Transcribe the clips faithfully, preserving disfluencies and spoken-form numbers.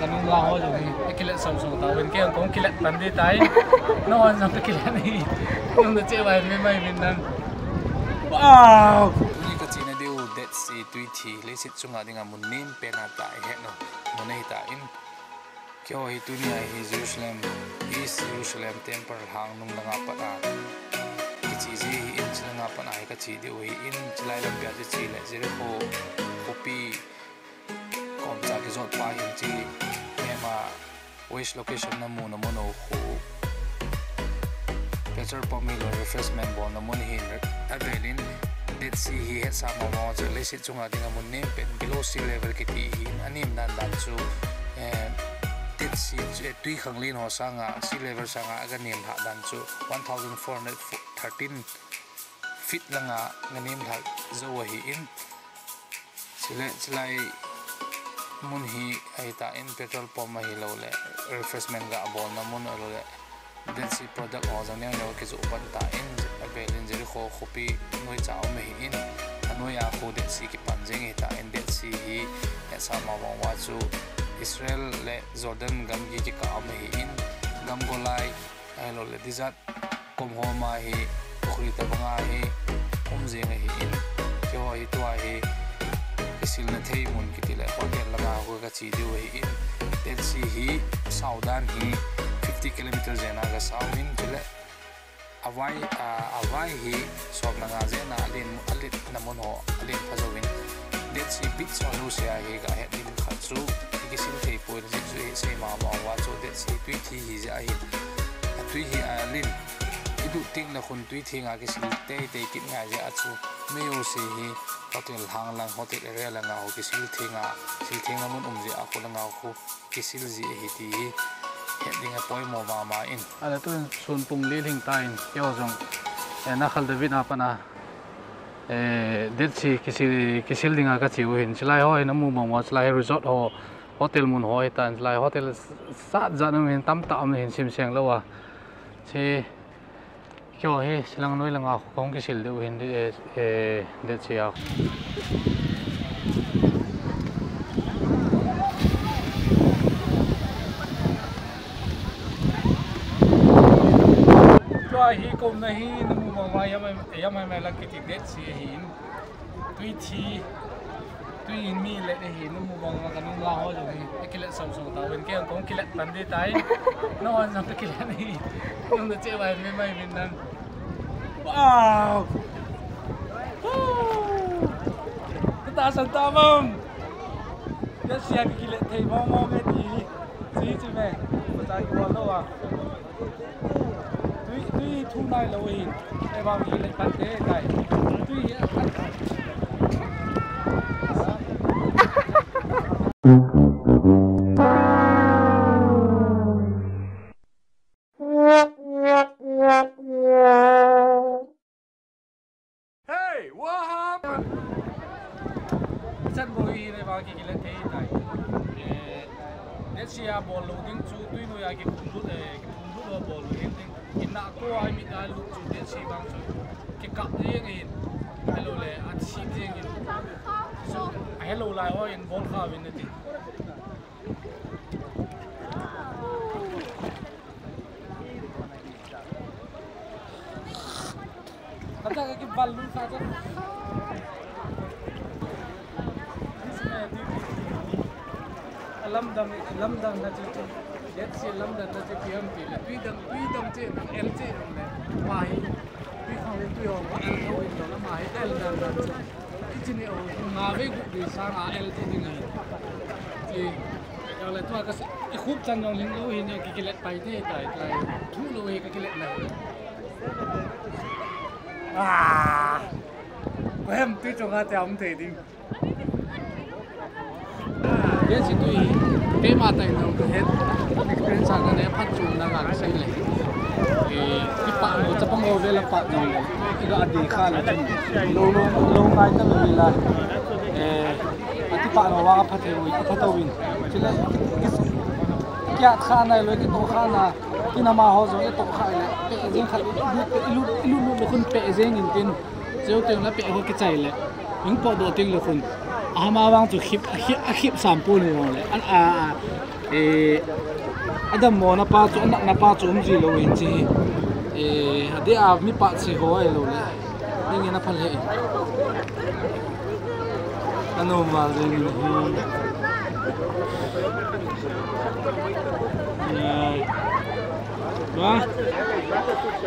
Kanung la ho jong hi, akilet sam so ta, wen ke kong kilet pan di tai. No one jong kilet ni. Nung na che bai me mai min nan. Wow! Tuni ka chena diu Dead Sea tui thi, leiset chunga dinga mun nem pen a ta i het no. Mun nei ta in. Keiho hi tuni a hi Jerusalem, East Jerusalem Temple hang nung langa pat a. Kichi ji hi in chi langa pat a hi ka chi diu hi in chi lai lam pia chi chi le Jericho khopi Kom cha kijot pa hin chi, nema waste location na mu na mun u khu. Petrol pump hi lo refreshment bol na mun hin avelin Dead Sea hi hetsa mama chu leiset chunga dinga mun nem pen below sea level kiti hin anem dan dan chu, eh, Dead Sea chu, eh, tui khanglen ho sanga sea level sanga aga nem lha dan chu one thousand four hundred thirteen feet langa nga nem lha jo ahi in. Chule, chulai mun hi ahi ta in petrol pump ahi lo le, refreshment ga bol na mun ahi lo le, Dead Sea product ho jong neo neo kijoh pan ta in, avel in Jericho khopi noi cha um ahi in, anoi a khu Dead Sea kipan jeng ahi ta in, Dead Sea hi, hetsa mama chu Israel le Jordan gam gi kikah um ahi in, gam golai, ahi lo le desert, Kom ho ma hi, pukhri tabang a hi, um jeng ahi in, keiho hi tua hi, kisil na thei mun kiti le, hotel langa khu ka chi diu ahi in, Dead Sea hi, sao dan hi, fifty kilometer jen a ka sao in, chule, avai, a, avai hi, som na nga jen a, alin, alin na mun ho, alin pha jo in, Dead Sea beach ho lo se ahi ka het in khat chu, i kisil thei poi, jik chu i sei mama va chu, Dead Sea tui thi hi je ahi, a tui hi alin, I duh teng le khun tui thenga kisil teitei kit ngai jeh a chu, mi jouse hi hotel hang lang, hotel area langa ho kisil thenga, sil thenga mun um jeh a khu langa khu kisil ji ahi ti hi het ding apoimo mama in. Ale tun sun pung li lhing tan, keiho jong, eh, Nachal David a pat a, eh, Dead Sea kisil, kisil dinga kache u hin, chulai ho hin amu mong mo, chulai resort ho, hotel mun ho hitan, chulai hotel sat jat um hin, tamtah um hin, simseng lou a. Che, Keiho hi, silang noi langa kong kisil diu hin, eh, eh, Dead Sea a. Tua hi kum na hi, namu bang uva, Yam Yam Yam Yam lang kiti Dead Sea ahin. Tui thi, tui in mi let ahi, namu bang uva kanung la ho jong hi, akilet sam so ta, wen kei kong kilet pan di tai, no one jong kilet ahi, nung na che vai me mai min nan. Wow! Woo! Kata san ta mam! Dead Sea kilet thei mo mo me ti, chi chi me, pa cha ki bol lo a. Tui, tui thu nai lou hin. Ei vang hi le kan te tai. Tui hi a kan tai. Hey, what happened? Chan boi hi le ba ki kile thei tai. Eh, Dead Sea a bol lou ding chu tui noi a kiphum lut, eh, kiphum lut lou bol lou ding. Kin na ko ai mi dai lut chu Dead Sea bang chu. Kikap jeng in. Hello le, a thi jeng in. So, a hello lai ho in bol kha vin na ti. Kata ka kibal lung sa cha. Alamdang, alamdang na che che. Dead Sea alamdang na che kiam pi le. Tui dang, tui dang che, el che le. Mahi. Tui khang le tui ho, el ho in lo mahi, el dang dang che. Ichi ni o, nga ve gu dui sang a el ti ding hi. Ti, ya le tua ka si, i khup chan jong ling lou hin ya ki kilet pai te tai tai. Thu lou hi ka kilet na. Ah! Ko hem tui chunga te um thei ding. Dead Sea tui, keima tai nang ka het, experience a ka ne phat chunga ka sei le. Eh, i pa no, chapang ho ve la pa no, i ga di kha la chun. Lo, lo, lo ngai ta lo la. Eh, a ti pa no wa phat he wi, phat to win. Chule, kis, kya kha na lo ki to kha na, ki na ma ho jo ki to kha le. Pe jing kha, ilu, ilu, ilu, ilu khun pe jing in tin. Cheu teng la pe ho kichai le. Hing po do teng le khun. Ahama vang chu khip, a khip, a khip sam pu ni vang le. An a, a, Eh, adammo na pa chu, anah na pa chu um ji lou hin chi. Eh, adeh a mi pa chi ho ai lou le. Ning na phal he. Ano ma ring ni. Eh. Wa?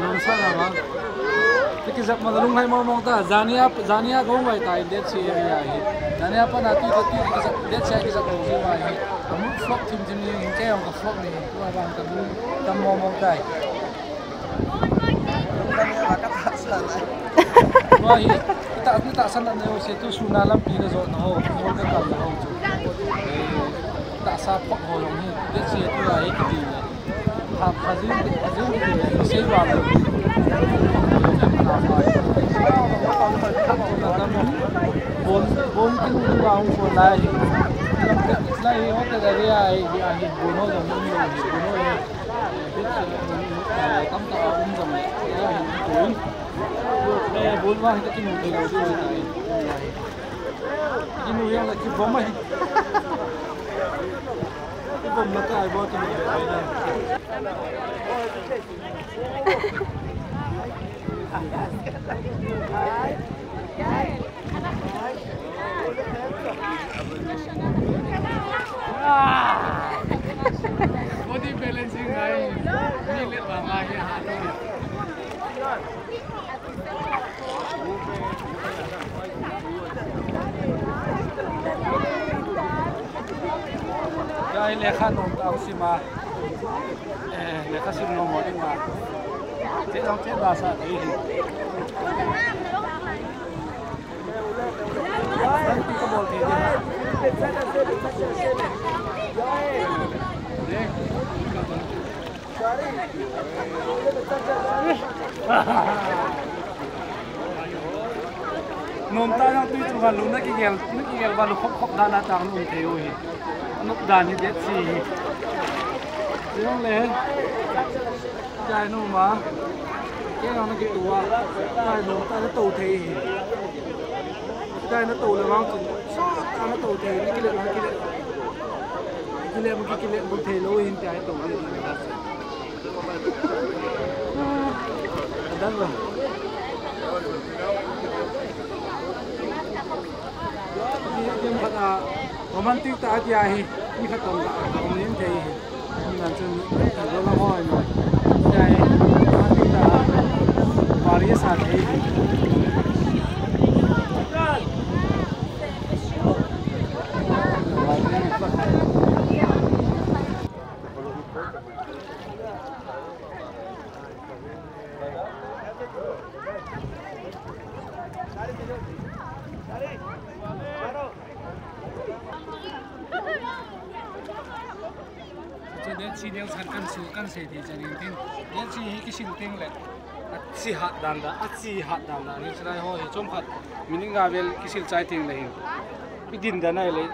Nonsa na wa? Tiki zak ma lunghai mo mong ta. Zania, zania gong wai ta in date si area hi. Zania pa na tu tu tu zak date si zak gong si wai hi. Amu flop thim thim ni hin ke ong ka flop ni. Tu wai bang ka bu tam mo mong tai. Wa hi. Ta ta san na ne o se tu su na lam pi ka zo na ho. Mo ka kal na ho chu. Ta sa flop ho long hi. Date si tu wai ki ti. Pha, pha jing, pha jing, sei va lo. Bon, bon kin u va u ko lai. Lai hotel area ai, ai, bon ho jong um lo, bon ho. Tam ta um jong le. Ai, bon. Eh, bon va ta kin u thei lo, kin u yang la ki bom ai. Ki bom na kai bo kin u thei na. Body balancing ai. Ni le ba ma hi ha. Gai lekha nom tau sima. Eh, lekha sim nom mo ding ma. Che dong che da sa thei hi. Pi ka bol thei ding. Nom ta jong tui chunga lu na kigel, na kigel va lu khop khop dan a tang nom thei u hi. Nop dan hi det si hi. Jong le. Jai nom a. Ke jong na kitu a. Jai nom ta na to thei hi. Jai na to le vang chun. So ta na to thei, na kile, na kile. Kile, kile, thei lou hin jai to le. Adang lo. Ni, ni khat a romantic ta ati a hi, ni khat tong ka, ka um nin thei hi. Ni nan chun, ka lo la hoi no. Jai, romantic ta, Paris a thei hi. Chu date three ding khat kan su kan sei thei chan in tin. Date three hi kisil teng le. A chi hat dan da, a chi hat dan da. Ni chulai ho hi chom khat. Minute nga vel kisil chai teng le hin. I din da nai le.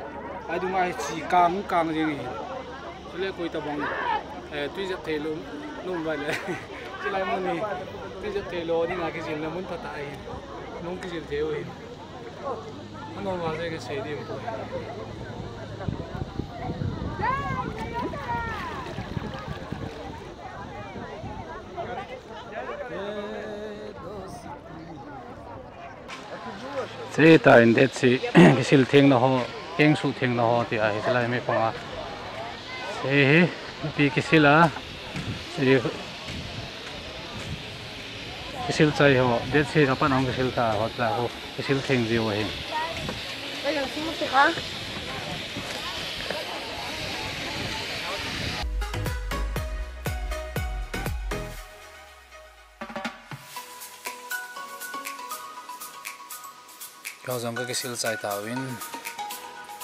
Ai dung ai chi kang kang jing hi. Chule koi tabang, eh, tui jep thei lou, lou vai le. Chulai mun ni, tui jep thei lou ding a kisil na mun pha ta hi. Nung kisil thei u hi. Ano ma se ke sei ding ko. Che ta in det si, kisil thengna ho, keng su thengna ho ti ahi, chulai mi panga. Che hi, pi kisil a, che kisil chai ho, det si na pan ang kisil ta ho, chulai ho, kisil theng ji ho hi. Kho jong ka kisil chai tauvin,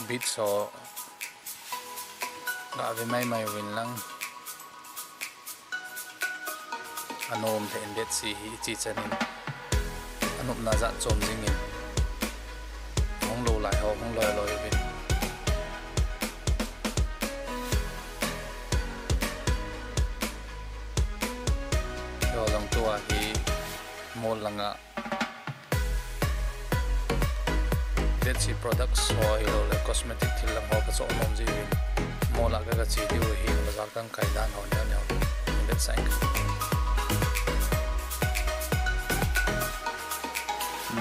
beach ho ga ve mai mai uvin lang. Anom thei in det si hi chi chan in. Anopna jat chom jing in. Hung lou lai ho, hung loi loi uvin. Kho jong tua hi mall langa. Dead Sea products ho hilou le cosmetic thil lang ho ka cho nom ji uvin. Mall a ka, ka che diu hi, bazar tang kai dan ho, dan ho. Bit sang.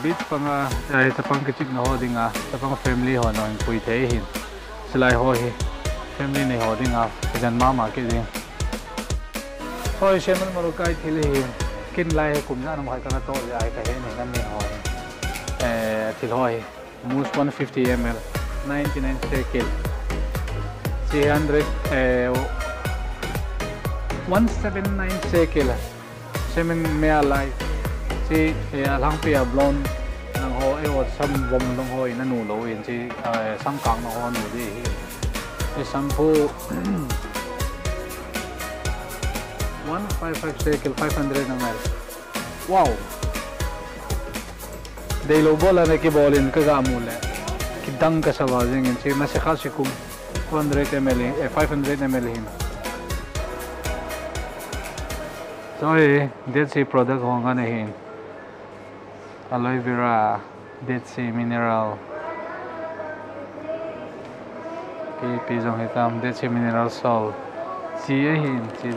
Bit panga, eh, chapang kichik na ho dinga, chapang family ho na pui thei hin. Silai ho hi, family nei ho dinga, jan mama ki ding. Hoi, Semen Morokai thil hi, kin lai hi kum na nam khai ka to le ai ka he ni nam ni ho. Eh, thil ho hi. Mousse one fifty M L, ninety-nine shekel. Three hundred, eh, one seven nine shekel. Semen mea lai. Chi, eh, alhangpi a blonde nang ho, eh, ho, sam vom nang ho, ina nu lo in chi, eh, sam kang nang ho nu di hi. Chi shampoo, one five five shekel, five hundred M L. Wow! Deilou bol a na kibol in ka ga mu le. Kidang ka sa va jing in chi na se kha si kum. Two hundred M L in, eh, five hundred M L in. Sorry, Dead Sea product ho nga na hin. Aloe vera, Dead Sea mineral. Pi, pi jong hitam, Dead Sea mineral salt. Chi ahin, chi.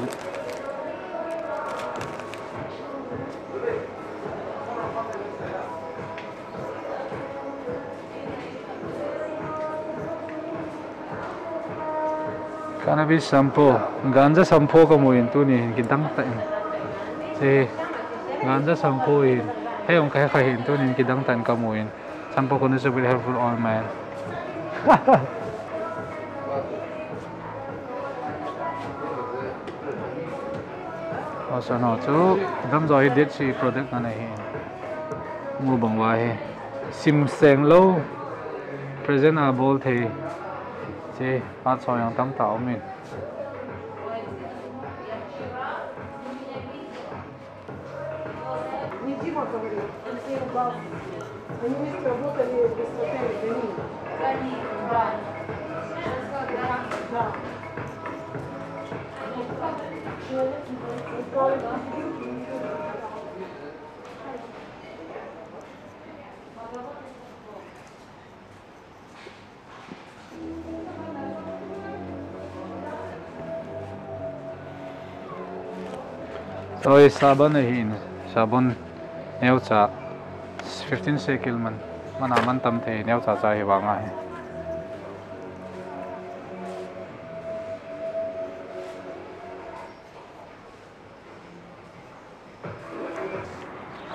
Cannabis shampoo, ganja shampoo ka mu in tuni hin kidang tah in. Chi, ganja shampoo hin, hei ong ka he kha hin tuni hin kidang tah in ka mu in. Shampoo conditioner will helpful all men. Aw, so no, chu dam jo hi Dead Sea product na nei hi. Mu bang va hi. Sim seng lo. Present a bol thei. Chi, a cho yang tam ta om in. Oi, sabon ahin, sabon neocha fifteen shekel man, mana man tam thei neocha cha hi vang ahi.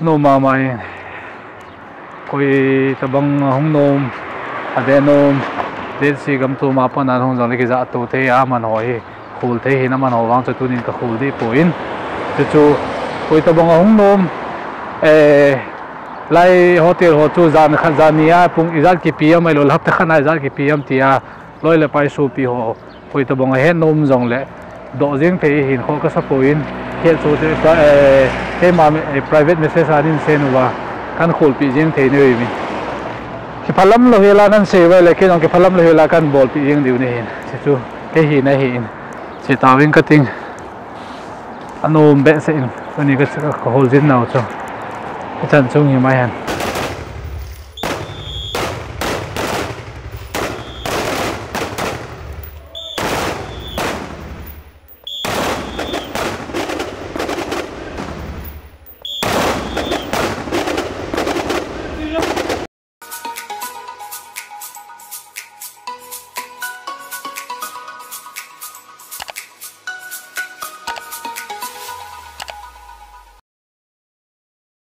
Nom mama in. Koi tabang hung nom, ade nom, Dead Sea gam tu ma pan an hung jong le kija tu thei a man ho hi, khul thei hi na man ho vang chu tunin ka khul di poi. Chu chu, koi tabang hung nom, eh, lai hotel ho chu jan khat jan ni a pung ijat kipi am ai lo, hapta khat na ijat kipi am tia, loi le pai sopi ho. Koi tabang a het nom jong le, doh jeng thei hin kho ka sa poi in, het chu te, eh, keima, eh, private message a nin send uva, kan kholpi jeng thei ni ve mi. Kiphalam lo hela nan sei uva le, kei jong kiphalam lo hela kan bolpi jeng diu ni hin. Chi chu, kei hi na hi in. Chi tawin ka ting. Anom behseh in, tuni ka, ka hol jin nau chu. Hichan chung hi mai hen.